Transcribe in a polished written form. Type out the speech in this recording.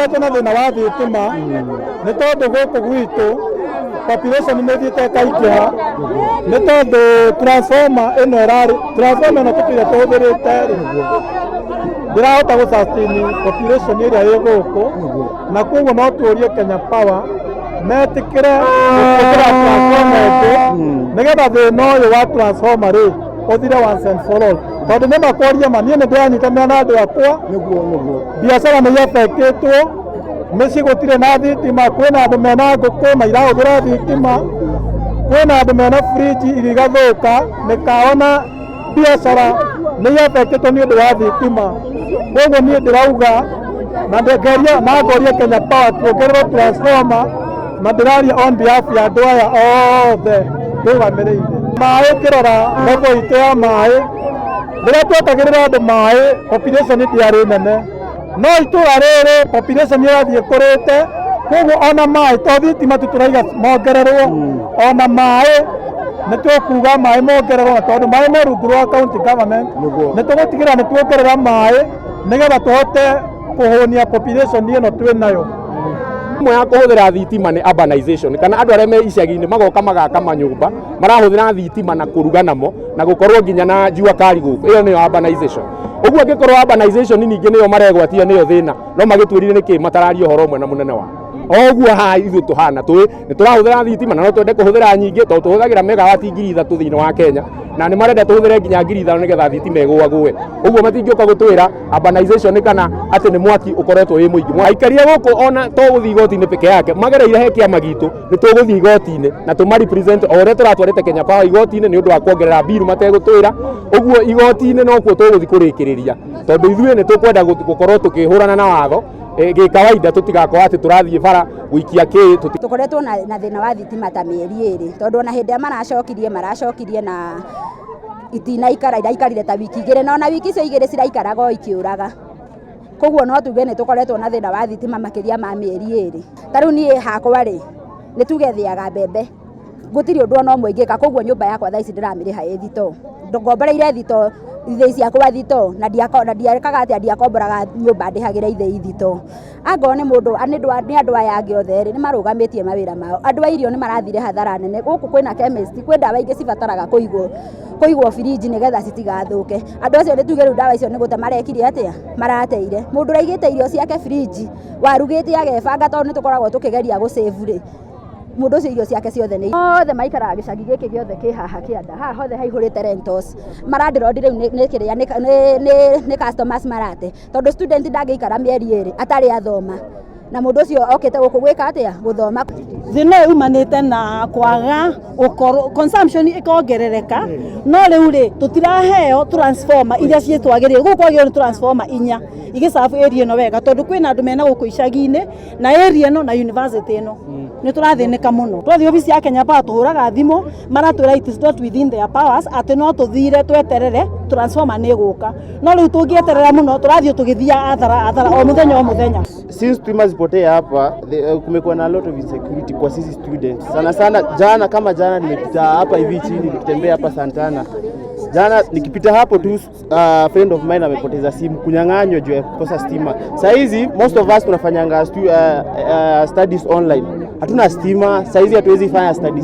Tũkoretwo na thĩna wa thitima nĩ tondũ gũkũ gwitũ population nĩ ĩthiĩte ĩkaingĩha, nĩ tondũ transformer ĩno ĩrarĩ, transformer ĩno tũtũire tũhũthĩrĩte rĩ, ndĩrahota gũ sustain population ĩrĩa ĩ gũkũ, na koguo no tũrie Kenya Power metĩkĩre gwĩkĩra transformer ĩngĩ nĩgetha thĩna ũyũ wa transformer rĩ ũthire once and for all, tondũ nĩ makwaria ma niĩ nĩ ndĩranyitanĩra na andũ akwa. Nĩguo nĩguo. Biacara nĩ affectĩtwo, mĩciĩ gũtirĩ na thitima, kwĩna andũ mena ngũkũ na irahũthĩra thitima, kwĩna andũ mena fridge iria igathũka, mĩkawa na biacara nĩ affectĩtwo nĩ ũndũ wa thitima. Koguo niĩ ndĩrauga na ngeria na ngoria Kenya Power tuongererwo transformer, na ndĩraria on behalf ya andũ aya othe ndũgamĩrĩire. Maĩ, ũkĩrora level itũ ya maĩ, rĩrĩa twetagĩrĩra andũ maĩ, population ndĩarĩ nene, no itũra rĩrĩ population ĩrathiĩ ĩkũrĩte. Koguo ona maĩ, to thitima tu tũraiga mongererwo, ona maĩ nĩ tũkuga maĩ mongererwo, na tondũ maĩ me rungu rwa county government, nĩ tũgũtigĩrĩra nĩ tuongerera maĩ nĩgetha tũhote kũhũnia population ĩno twĩ nayo. Ĩmwe ya kũhũthĩra thitima nĩ urbanization, kana andũ arĩa me icagi-inĩ magoka magaka manyũmba marahũthĩra thitima na kũruga namo na gũkorwo nginya na jua kali gũkũ. Ĩyo nĩyo urbanization. Ũguo angĩkorwo urbanization ningĩ nĩyo maregwatia, nĩyo thĩna, no magĩtwĩrire nĩkĩ matararia ũhoro ũmwe na mũnene wao. O ũguo haha ithuĩ tũhana tũĩ nĩ tũrahũthĩra thitima na no twende kũhũthĩra nyingĩ, tondũ tũhũthagĩra megawati 3000 thĩinĩ wa Kenya, na nĩ marenda tũhũthĩre nginya 5000 nĩgetha thitima ĩgũagũe. Ũguo matingĩũka gũtwĩra urbanization kana atĩ nĩ mwaki ũkoretwo wĩ mũingĩ. Aikaria gũkũ ona to gũthiĩ igoti-inĩ peke yake, magereire he kĩama gitũ, nĩ tũgũthiĩ igoti-inĩ na tũma represent o ũrĩa tũratwarĩte Kenya Power igoti-inĩ nĩ ũndũ wa kuongerera biru mategũtwĩra. Ũguo igoti-inĩ nokuo tũgũthiĩ kũrĩkĩrĩria, tondũ ithuĩ nĩ tũkwenda gũkorwo tũkĩhũrana na watho gĩkawaida, tũtigakorwo atĩ tũrathiĩ bara gũikia kĩ Tũkoretwo na thĩna wa thitima ta mĩeri 2, tondũ ona hĩndĩ ĩrĩa maracokirie na itinaikara, iraikarire ta wiki 2, na ona wiki icio igĩrĩ ciraikaraga o ikĩũraga. Koguo no tuge nĩ tũkoretwo na thĩna wa thitima makĩria ma mĩeri 2. Ta rĩu niĩ hakwa rĩ, nĩ tuge thĩaga mbembe, gũtirĩ ũndũ ona ũmwe ingĩka. Koguo nyũmba yakwa thaa ici ndĩramĩrĩha ĩ thitoo, ngomboreire thitoo ithĩi ciakwa thitoo, na ndiekaga atĩa, ndiakomboraga nyũmba ndĩhagĩre ithĩi thitoo. Angorwo nĩ mũndũ nĩ andũ aya angĩ othe rĩ, nĩ marũgamĩtie mawĩra mao. Andũ a irio nĩ marathire hathara nene. Gũkũ kwĩna chemist, kwĩ ndawa ingĩ cibataraga kũigwo fridge nĩgetha citigathũke. Andũ acio nĩ tuge rĩu ndawa icio nĩ gũte marekire atĩa, marateire. Mũndũ ũraigĩte irio ciake fridge, warugĩte agebanga, tondũ nĩ tũkoragwo tũkĩgeria gũ save rĩ, mũndũ ũcio irio ciake ciothe nĩ othe maikaraga gĩcagi gĩkĩ gĩothe kĩ haha kĩanda haha hothe haihũrĩte rentals. Marandĩrondi rĩu nĩ kĩrĩa nĩ customers marate, tondũ student ndangĩikara mĩeri 2 atarĩ athoma, na mũndũ ũcio okĩte gũkũ gwĩka atĩa? Gũthoma. Thĩna ũyũ umanĩte na kwaga gũkorwo consumption ĩkongerereka, no rĩu rĩ tũtiraheo transformer iria ciĩtwagĩrĩire. Gũkũ kwagĩrĩirwo nĩ transformer inya igĩcabu area ĩno wega, tondũ kwĩna andũ mena gũkũ icagi-inĩ na area ĩno na university ĩno. Nĩ tũrathĩnĩka mũno. Twathiĩ obici ya Kenya Power, tũhũraga thimũ, maratwĩra it is not within their powers, atĩ no tũthire tweterere transformer nĩ ĩgũka, no rĩu tũngĩeterera mũno tũrathiĩ tũgĩthiaga athara athara o mũthenya o mũthenya. Since stima zipotee hapa, kumekuwa na a lot of insecurity kwa sisi students. Sana sana jana, kama jana nimepita hapa hivi chini nikitembea hapa Santana. Jana nikipita hapo tu, friend of mine amepoteza simu, kunyang'anywa juu ya kukosa stima. Saa hizi most of us tunafanyanga studies online. Hatuna stima, saa hizi hatuwezi fanya studies.